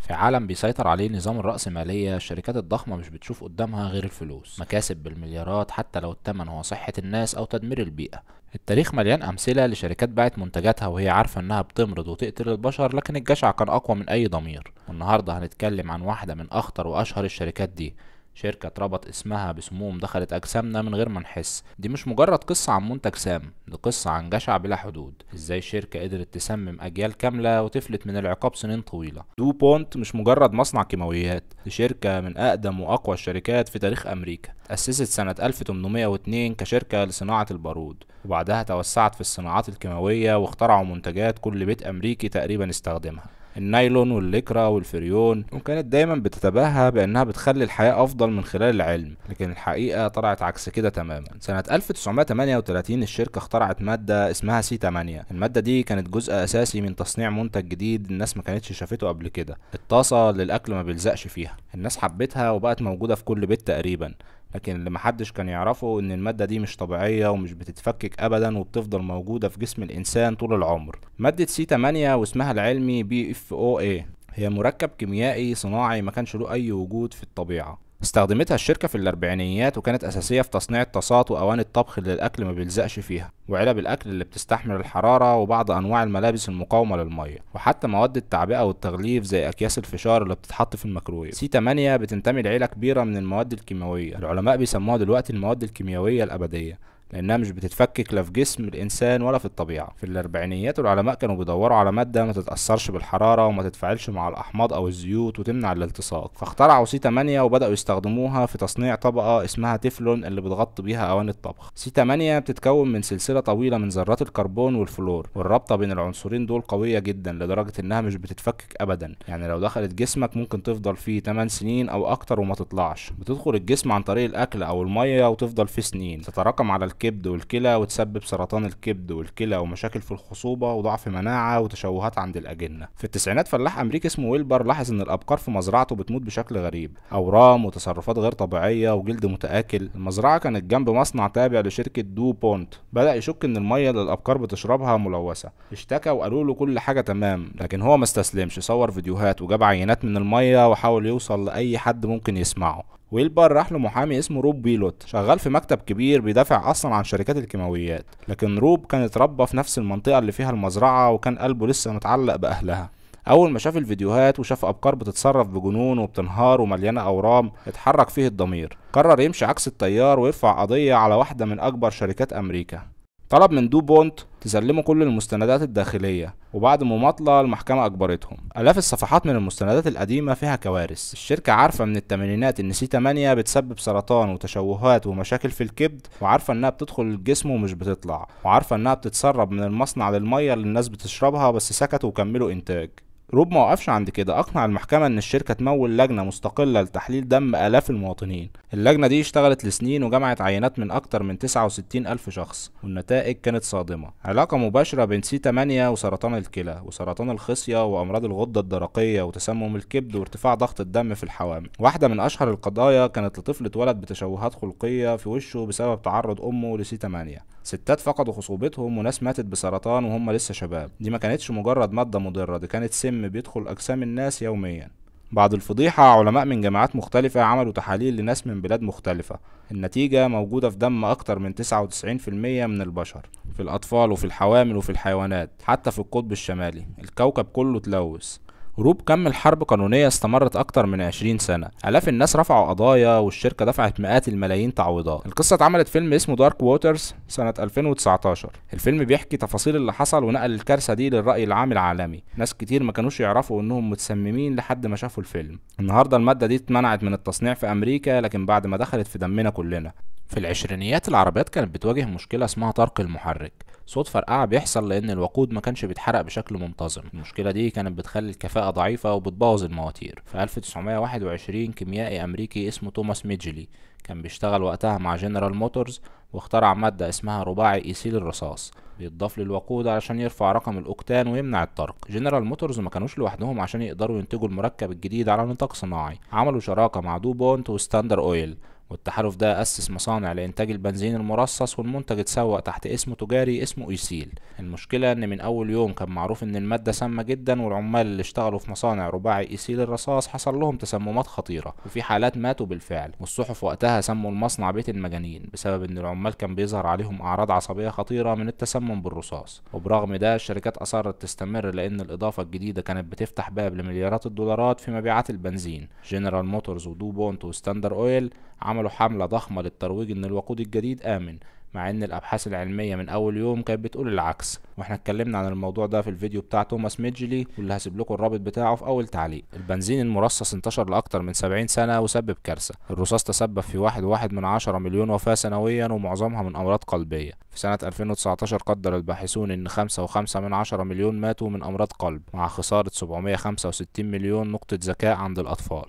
في عالم بيسيطر عليه نظام الرأسمالية، الشركات الضخمة مش بتشوف قدامها غير الفلوس، مكاسب بالمليارات حتى لو الثمن هو صحة الناس أو تدمير البيئة. التاريخ مليان أمثلة لشركات باعت منتجاتها وهي عارفة إنها بتمرض وتقتل البشر، لكن الجشع كان أقوى من أي ضمير. والنهاردة هنتكلم عن واحدة من أخطر وأشهر الشركات دي، شركة اتربط اسمها بسموم دخلت أجسامنا من غير ما نحس. دي مش مجرد قصة عن منتج سام، دي قصة عن جشع بلا حدود. ازاي شركة قدرت تسمم أجيال كاملة وتفلت من العقاب سنين طويلة. دوبونت مش مجرد مصنع كيماويات، دي شركة من أقدم وأقوى الشركات في تاريخ أمريكا. تأسست سنة 1802 كشركة لصناعة البارود، وبعدها توسعت في الصناعات الكيماوية واخترعوا منتجات كل بيت أمريكي تقريبا استخدمها، النايلون والليكرا والفريون. وكانت دايما بتتباهى بانها بتخلي الحياة افضل من خلال العلم، لكن الحقيقة طلعت عكس كده تماما. سنة 1938 الشركة اخترعت مادة اسمها C 8. المادة دي كانت جزء اساسي من تصنيع منتج جديد الناس ما كانتش شافته قبل كده، الطاسة اللي الاكل ما بيلزقش فيها. الناس حبتها وبقت موجودة في كل بيت تقريبا، لكن اللي محدش كان يعرفه ان المادة دي مش طبيعية ومش بتتفكك ابدا وبتفضل موجودة في جسم الانسان طول العمر. مادة C 8 واسمها العلمي PFOA هي مركب كيميائي صناعي ما كانش له اي وجود في الطبيعة. استخدمتها الشركة في الاربعينيات وكانت اساسية في تصنيع الطاسات واواني الطبخ اللي الاكل ما بيلزقش فيها، وعلب الاكل اللي بتستحمل الحرارة، وبعض انواع الملابس المقاومة للمية، وحتى مواد التعبئة والتغليف زي اكياس الفشار اللي بتتحط في الميكرويف. C 8 بتنتمي لعيلة كبيرة من المواد الكيماوية، العلماء بيسموها دلوقتي المواد الكيميائية الابدية، لانها مش بتتفكك لا في جسم الانسان ولا في الطبيعة. في الاربعينيات العلماء كانوا بيدوروا على مادة ما تتاثرش بالحرارة وما تتفاعلش مع الاحماض او الزيوت وتمنع الالتصاق، فاخترعوا C 8 وبداوا يستخدموها في تصنيع طبقه اسمها تeflon اللي بتغطي بيها اواني الطبخ. C 8 بتتكون من سلسلة طويلة من ذرات الكربون والفلور، والرابطه بين العنصرين دول قوية جدا لدرجة انها مش بتتفكك ابدا، يعني لو دخلت جسمك ممكن تفضل فيه 8 سنين او اكتر وما تطلعش. بتدخل الجسم عن طريق الاكل او المية وتفضل فيه سنين، تتراكم على الكبد والكلى وتسبب سرطان الكبد والكلى ومشاكل في الخصوبة وضعف مناعة وتشوهات عند الأجنة. في التسعينات فلاح أمريكي اسمه ويلبر لاحظ إن الأبقار في مزرعته بتموت بشكل غريب، أورام وتصرفات غير طبيعية وجلد متآكل. المزرعة كانت جنب مصنع تابع لشركة دو بونت. بدأ يشك إن المية اللي الأبقار بتشربها ملوثة، اشتكى وقالوا له كل حاجة تمام، لكن هو ما استسلمش، صور فيديوهات وجاب عينات من المية وحاول يوصل لأي حد ممكن يسمعه. ويلبر راح لمحامي اسمه روب بيلوت، شغال في مكتب كبير بيدافع اصلا عن شركات الكيماويات، لكن روب كان اتربى في نفس المنطقة اللي فيها المزرعة وكان قلبه لسه متعلق باهلها. اول ما شاف الفيديوهات وشاف ابقار بتتصرف بجنون وبتنهار ومليانة اورام، اتحرك فيه الضمير، قرر يمشي عكس التيار ويرفع قضية على واحدة من اكبر شركات امريكا. طلب من دوبونت تسلمه كل المستندات الداخلية، وبعد مماطلة المحكمة أجبرتهم. آلاف الصفحات من المستندات القديمة فيها كوارث. الشركة عارفة من الثمانينات إن C 8 بتسبب سرطان وتشوهات ومشاكل في الكبد، وعارفة إنها بتدخل الجسم ومش بتطلع، وعارفة إنها بتتسرب من المصنع للمية اللي الناس بتشربها، بس سكتوا وكملوا إنتاج. روب ما وقفش عند كده، اقنع المحكمة ان الشركة تمول لجنة مستقلة لتحليل دم الاف المواطنين. اللجنة دي اشتغلت لسنين وجمعت عينات من اكتر من 69 الف شخص، والنتائج كانت صادمة. علاقة مباشرة بين C 8 وسرطان الكلى وسرطان الخصية وامراض الغدة الدرقية وتسمم الكبد وارتفاع ضغط الدم في الحوامل. واحدة من اشهر القضايا كانت لطفل اتولد بتشوهات خلقية في وشه بسبب تعرض امه ل C 8. ستات فقدوا خصوبتهم وناس ماتت بسرطان وهم لسه شباب. دي ما كانتش مجرد مادة مضرة، دي كانت سم بيدخل أجسام الناس يوميا. بعد الفضيحة علماء من جامعات مختلفة عملوا تحاليل لناس من بلاد مختلفة، النتيجة موجودة في دم أكتر من 99% من البشر، في الأطفال وفي الحوامل وفي الحيوانات، حتى في القطب الشمالي. الكوكب كله تلوث. روب كمل حرب قانونية استمرت أكتر من 20 سنة، آلاف الناس رفعوا قضايا والشركة دفعت مئات الملايين تعويضات. القصة اتعملت فيلم اسمه Dark Waters سنة 2019. الفيلم بيحكي تفاصيل اللي حصل ونقل الكارثة دي للرأي العام العالمي. ناس كتير ما كانوش يعرفوا انهم متسممين لحد ما شافوا الفيلم. النهاردة المادة دي اتمنعت من التصنيع في أمريكا، لكن بعد ما دخلت في دمنا كلنا. في العشرينيات العربيات كانت بتواجه مشكلة اسمها طرق المحرك، صوت فرقعة بيحصل لأن الوقود ما كانش بيتحرق بشكل منتظم. المشكلة دي كانت بتخلي الكفاءة ضعيفة وبتبوظ المواتير. في 1921 كيميائي أمريكي اسمه توماس ميجلي كان بيشتغل وقتها مع جنرال موتورز، واخترع مادة اسمها رباعي إيثيل الرصاص بيتضاف للوقود علشان يرفع رقم الأوكتان ويمنع الطرق. جنرال موتورز ما كانوش لوحدهم عشان يقدروا ينتجوا المركب الجديد على نطاق صناعي، عملوا شراكة مع دوبونت وستاندر أويل، والتحالف ده أسس مصانع لإنتاج البنزين المرصص، والمنتج اتسوق تحت اسم تجاري اسمه إيثيل. المشكلة إن من أول يوم كان معروف إن المادة سامة جدا، والعمال اللي اشتغلوا في مصانع رباعي إيثيل الرصاص حصل لهم تسممات خطيرة، وفي حالات ماتوا بالفعل. والصحف وقتها سموا المصنع بيت المجانين بسبب إن العمال كان بيظهر عليهم أعراض عصبية خطيرة من التسمم بالرصاص. وبرغم ده الشركات أصرت تستمر، لأن الإضافة الجديدة كانت بتفتح باب لمليارات الدولارات في مبيعات البنزين. جنرال موتورز ودوبونت وستاندر أويل عملوا حملة ضخمة للترويج إن الوقود الجديد آمن، مع ان الابحاث العلمية من اول يوم كانت بتقول العكس. واحنا اتكلمنا عن الموضوع ده في الفيديو بتاع توماس ميدجلي، واللي هسيب لكم الرابط بتاعه في اول تعليق. البنزين المرصص انتشر لاكتر من 70 سنة وسبب كارثة. الرصاص تسبب في 1.1 مليون وفاة سنويا، ومعظمها من امراض قلبية. في سنة 2019 قدر الباحثون ان 5.5 مليون ماتوا من امراض قلب، مع خسارة 765 مليون نقطة ذكاء عند الاطفال.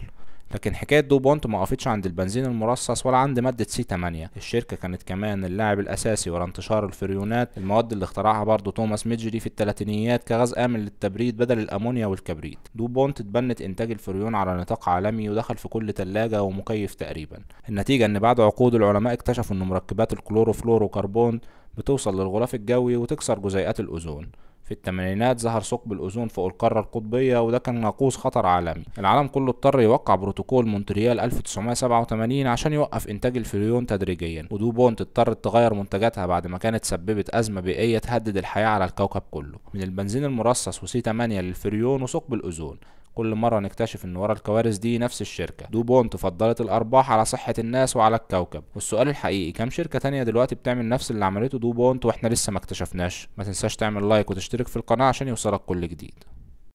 لكن حكاية دوبونت ما وقفتش عند البنزين المرصص ولا عند مادة C8. الشركة كانت كمان اللاعب الأساسي ورا انتشار الفريونات، المواد اللي اخترعها برضه توماس ميدجلي في الثلاثينيات كغاز آمن للتبريد بدل الأمونيا والكبريت. دوبونت اتبنت إنتاج الفريون على نطاق عالمي، ودخل في كل تلاجة ومكيف تقريبا. النتيجة إن بعد عقود العلماء اكتشفوا إن مركبات الكلوروفلوروكربون بتوصل للغلاف الجوي وتكسر جزيئات الأوزون. في الثمانينات ظهر ثقب الأوزون فوق القارة القطبية، وده كان ناقوس خطر عالمي. العالم كله اضطر يوقع بروتوكول مونتريال 1987 عشان يوقف إنتاج الفريون تدريجيا. ودوبونت اضطرت تغير منتجاتها بعد ما كانت سببت أزمة بيئية تهدد الحياة على الكوكب كله. من البنزين المرصص و C8 للفريون وثقب الأوزون، كل مرة نكتشف ان ورا الكوارث دي نفس الشركة. دوبونت فضلت الارباح على صحة الناس وعلى الكوكب. والسؤال الحقيقي، كم شركة تانية دلوقتي بتعمل نفس اللي عملته دوبونت واحنا لسه ما اكتشفناش؟ ما تنساش تعمل like وتشترك في القناة عشان يوصلك كل جديد.